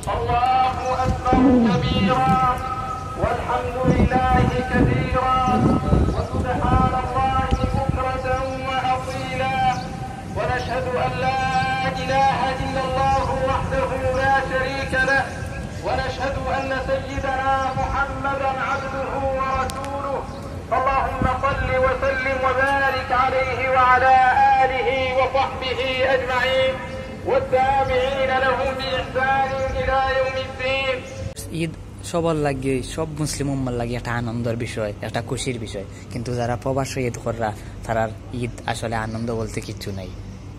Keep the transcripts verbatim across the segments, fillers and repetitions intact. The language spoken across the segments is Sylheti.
الله أكبر كبيرا، والحمد لله كثيرا، وسبحان الله بكرة وأصيلا. ونشهد أن لا إله إلا الله وحده لا شريك له، ونشهد أن سيدنا محمدا عبده ورسوله. اللهم صل وسلم وبارك عليه وعلى آله وصحبه أجمعين، والتابعين لهم بإحسان إلى يوم الدين. ঈদ সবর লাগি, সব মুসলিম উম্মার লাগি একটা আনন্দর বিষয়, একটা খুশির বিষয়। কিন্তু যারা প্রবাসে ঈদ কররা, তারার ঈদ আসলে আনন্দ বলতে কিচ্ছু নাই,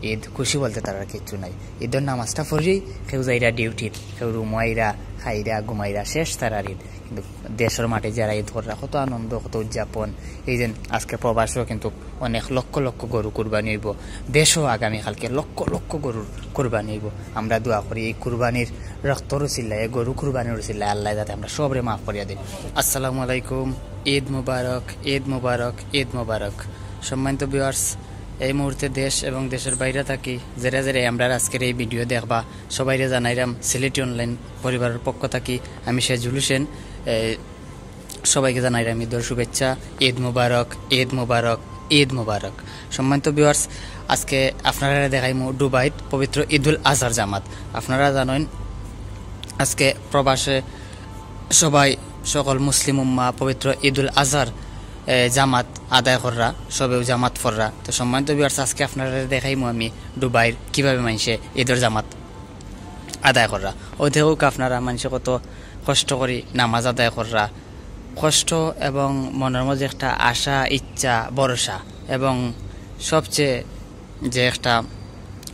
ঈদ খুশি বলতে তারার কিচ্ছু নাই। ঈদর নামাজটা পড়ি কেউ যাইরা ডিউটিত, কেউ রুমো আইরা, খাইরা, ঘুমাইরা, শেষ তারার ঈদ। কিন্তু দেশর মাঠে যারা ঈদ কররা, কত আনন্দ, কত উদযাপন। এই যে আজকে প্রবাসেও কিন্তু অনেক লক্ষ লক্ষ গরু কুরবানি অইবো, দেশও আগামীকালকে লক্ষ লক্ষ গরুর কুরবানি অইবো। আমরা দোয়া করি এই কুরবানির রক্তর উসিলায়, এই গরু কুরবানির উসিলায় আল্লায় যাতে আমরা সবরে মাফ করিয়া দেন। আসসালামু আলাইকুম, ঈদ মুবারক, ঈদ মুবারক, ঈদ মুবারক। সম্মানিত ভিউয়ার্স, এই মুহূর্তে দেশ এবং দেশের বাইরে থাকি যেরা যেরা আমরার আজকের এই ভিডিও দেখবা, সবাইরে জানাইরাম সিলেটি অনলাইন পরিবারের পক্ষ থাকি আমি শেজুল হোসেন। এ, সবাইকে জানাইরাম ঈদর শুভেচ্ছা। ঈদ মুবারক, ঈদ মুবারক, ঈদ মুবারক। সম্মানিত ভিউয়ার্স, আজকে আপনারারে দেখাইমু দুবাইত পবিত্র ঈদুল আজহার জামাত। আপনারা জানইন আজকে প্রবাসে সবাই, সকল মুসলিম উম্মা পবিত্র ঈদুল আজহার, এ, জামাত আদায় কররা, সবেউ জামাত পড়রা। তো সম্মানিত ভিউয়ার্স, আজকে আপনারারে দেখাইমু আমি দুবাইর কিভাবে মানষে ঈদর জামাত আদায় কররা। অউ দেখউক্কা আপনারা মানষে কত কষ্ট করি নামাজ আদায় কররা। কষ্ট এবং মনর মাঝে একটা আশা, ইচ্ছা, ভরসা এবং সবচেয়ে যে একটা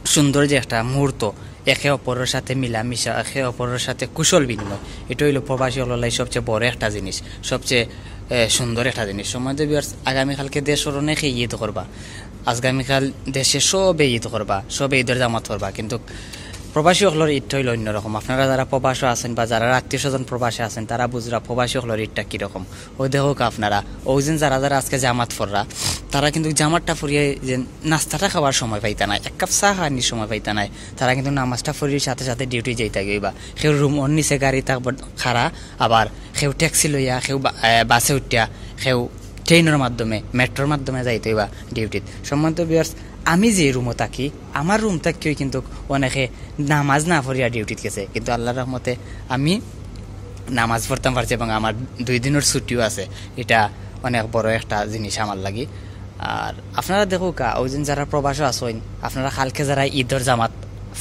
সুন্দর যে একটা মুহূর্ত, একে অপরর সাথে মিলামিশা, একে অপরর সাথে কুশল বিনিময়, ইটা অইলো প্রবাসী অকলর লাগি সবচেয়ে বড় একটা জিনিস, সবচেয়ে, এ, সুন্দর একটা জিনিস। সম্মানিত ভিউয়ার্স, আগামীকালকে দেশর অনেকে ঈদ করবা, আগামীকাল দেশে সবে ঈদ করবা, সবে ঈদর জামাত করবা, কিন্তু প্রবাসী অকলর ঈদটা অইলো অন্যরকম। আপনারা যারা প্রবাসো আছইন বা যারা আত্মীয় স্বজন প্রবাসে আছইন, তারা বুঝরা প্রবাসী অকলর ঈদটা কিরকম। অউ দেখউক্কা আপনারা, অউ যেন যারা যারা আজকে জামাত পড়রা, তারা কিন্তু জামাতটা পড়িয়া যে নাস্তাটা খাওয়ার সময় পাইতা নায়, এক কাপ চা খাওয়ানির সময় পাইতা নায়, তারা কিন্তু নামাজটা পড়িয়া সাথে সাথে ডিউটি যাইতা গিয়া অইবা। কেউ রুমর নিচে গাড়ি থাকবো খাড়া, আবার কেউ ট্যাক্সি লইয়া, কেউ বা-, এ, বাসে উঠিয়া, কেউ ট্রেনর মাধ্যমে, মেট্রোর মাধ্যমে যাইতা অইবা ডিউটিত। সম্মানিত ভিউয়ার্স, আমি যে রুমো থাকি, আমার রুম থাকিও কিন্তু অনেকে নামাজ না পড়িয়া ডিউটিত গেছে, কিন্তু আল্লাহর রহমতে আমি নামাজ পড়তাম পারছি এবং আমার দুই দিনর ছুটিও আছে। ইটা অনেক বড় একটা জিনিস আমার লাগি। আর আপনারা দেখউক্কা, অউ যেন যারা প্রবাসো আছইন, আপনারা কালকে যারা ঈদর জামাত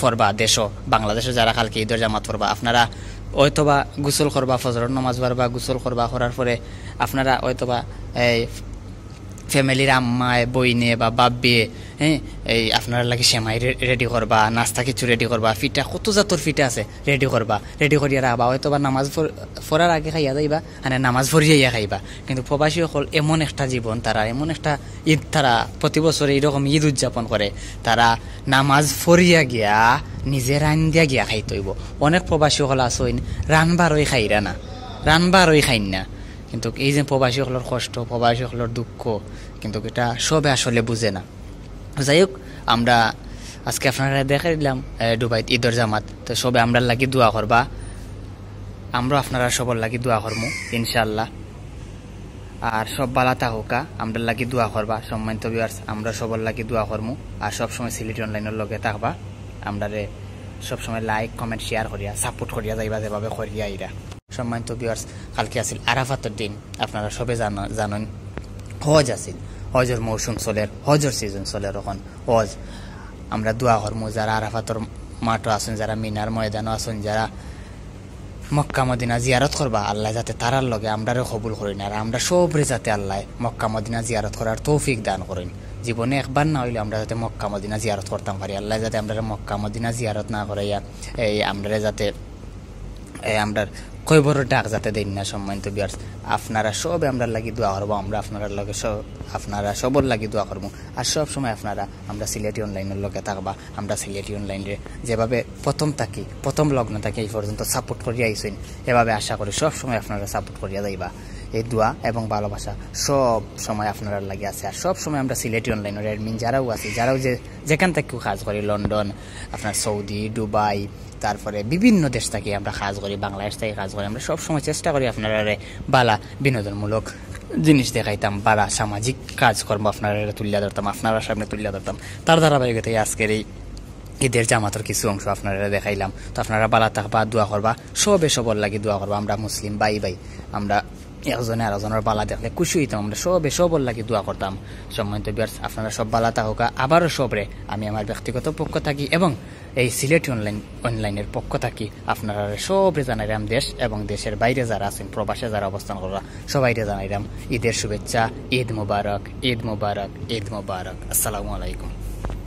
পড়বা দেশো, বাংলাদেশো যারা কালকে ঈদর জামাত পড়বা, আপনারা অয়তোবা গোসল করবা, ফজরর নামাজ পড়বা, গোসল করবা, করার পরে আপনারা অয়তোবা এই ফ্যামিলির আম্মায়, বইনে বা বাব্বিয়ে, হ্যাঁ, এই আপনারার লাগি সেমাই রে-, রেডি করবা, নাস্তা কিছু রেডি করবা, পিঠা, কত জাতর পিঠা আছে, রেডি করবা, রেডি করিয়া রাখবা। অয়তোবা নামাজ পড়-, পড়ার আগে খাইয়া যাইবা, মানে নামাজ পড়িয়া ইয়া খাইবা। কিন্তু প্রবাসী অকল এমন একটা জীবন, তারা এমন একটা ঈদ, তারা প্রতি বছর এইরকম ঈদ উদযাপন করে, তারা নামাজ পড়িয়া গিয়া নিজে রান্দিয়া গিয়া খাইতে অইবো। অনেক প্রবাসী অকল আছইন রানবারই খাইরা না, রানবারই খাইন না। কিন্তু এই যে প্রবাসী অকলর কষ্ট, প্রবাসী অকলর দুঃখ, কিন্তু ইটা সবে আসলে বুঝে না। যাই হোক, আমরা আজকে আপনারারে দেখাই দিলাম, এ, দুবাইত ঈদর জামাত। তো সবে আমরার লাগি দোয়া করবা, আমরা আপনারা সবর লাগি দোয়া করমু ইনশাআল্লাহ। আর সব বালা থাকউক্কা, আমরার লাগি দোয়া করবা। সম্মানিত ভিউয়ার্স, আমরা সবর লাগি দোয়া করমু। আর সব সময় সিলেটি অনলাইনর লগে থাকবা, আমরারে সব সময় like, comment, share করিয়া সাপোর্ট করিয়া যাইবা, যেভাবে করিয়া আইরা। সম্মানিত ভিউয়ার্স, কালকে আছিল আরাফাতর দিন, আপনারা সবে জান-, জানইন হজ আছিল, হজর মৌসুম চলের, হজর সিজন চলের অখন। হজ আমরা দোয়া করমু, যারা আরাফাতর মাঠো আছইন, যারা মিনার ময়দানো আছইন, যারা মক্কা মদিনা জিয়ারত করবা, আল্লায় যাতে তারার লগে আমরারে কবুল করইন, আর আমরা সবরে যাতে আল্লায় মক্কা মদিনা জিয়ারত করার তৌফিক দান করইন। জীবনে একবার না অইলেও আমরা যাতে মক্কা মদিনা জিয়ারত করতাম পারি, আল্লায় যাতে আমরারে মক্কা মদিনা জিয়ারত না করাইয়া এই আমরারে যাতে এ, আমরার কবরর ডাক যাতে দেইন না। সম্মানিত ভিউয়ার্স, আপনারা সবে আমরার লাগি দোয়া করবা, আমরা আপনারার লগে স-, আপনারা সবর লাগি দোয়া করমু। আর সব সময় আপনারা আমরা সিলেটি অনলাইনর লগে থাকবা, আমরা সিলেটি অনলাইনরে যেভাবে প্রথম থাকি, প্রথম লগ্ন থাকি এই পর্যন্ত সাপোর্ট করিয়া আইছইন, এভাবে আশা করি সব সময় আপনারা সাপোর্ট করিয়া যাইবা। এই দোয়া এবং ভালোবাসা সব সময় আপনারার লাগি আছে। আর সব সময় আমরা সিলেটি অনলাইনর অ্যাডমিন যারাও আছি, যারাও যে যেখান থাকিও কাজ করি, লন্ডন, আপনার সৌদি, দুবাই, তারপরে বিভিন্ন দেশ থাকি আমরা কাজ করি, বাংলাদেশ থাকি কাজ করি, আমরা সব সময় চেষ্টা করি আপনারারে বালা বিনোদনমূলক জিনিস দেখাইতাম, বালা সামাজিক কাজকর্ম আপনারারে তুলিয়া ধরতাম, আপনারার সামনে তুলিয়া ধরতাম। তার ধারাবাহিকতায় আজকের এই ঈদের জামাতর কিছু অংশ আপনারারে দেখাইলাম। তো আপনারা বালা থাকবা, দোয়া করবা, সবে সবর লাগি দোয়া করবা। আমরা মুসলিম ভাই ভাই, আমরা একজনে আরোজনর বালা দেখলে খুশি অইতাম, আমরা সবে সবর লাগি দোয়া করতাম। সম্মানিত ভিউয়ার্স, আপনারা সব বালা থাকউক্কা। আবারও সবরে আমি আমার ব্যক্তিগত পক্ষ থাকি এবং এই সিলেটি অনলাইন অনলাইনর পক্ষ থাকি আপনারা সবরে জানাইরাম, দেশ এবং দেশের বাইরে যারা আছেন, প্রবাসে যারা অবস্থান করা, সবাইরে জানাইরাম ঈদের শুভেচ্ছা। ঈদ মোবারক, ঈদ মোবারক, ঈদ মোবারক। আসসালামু আলাইকুম।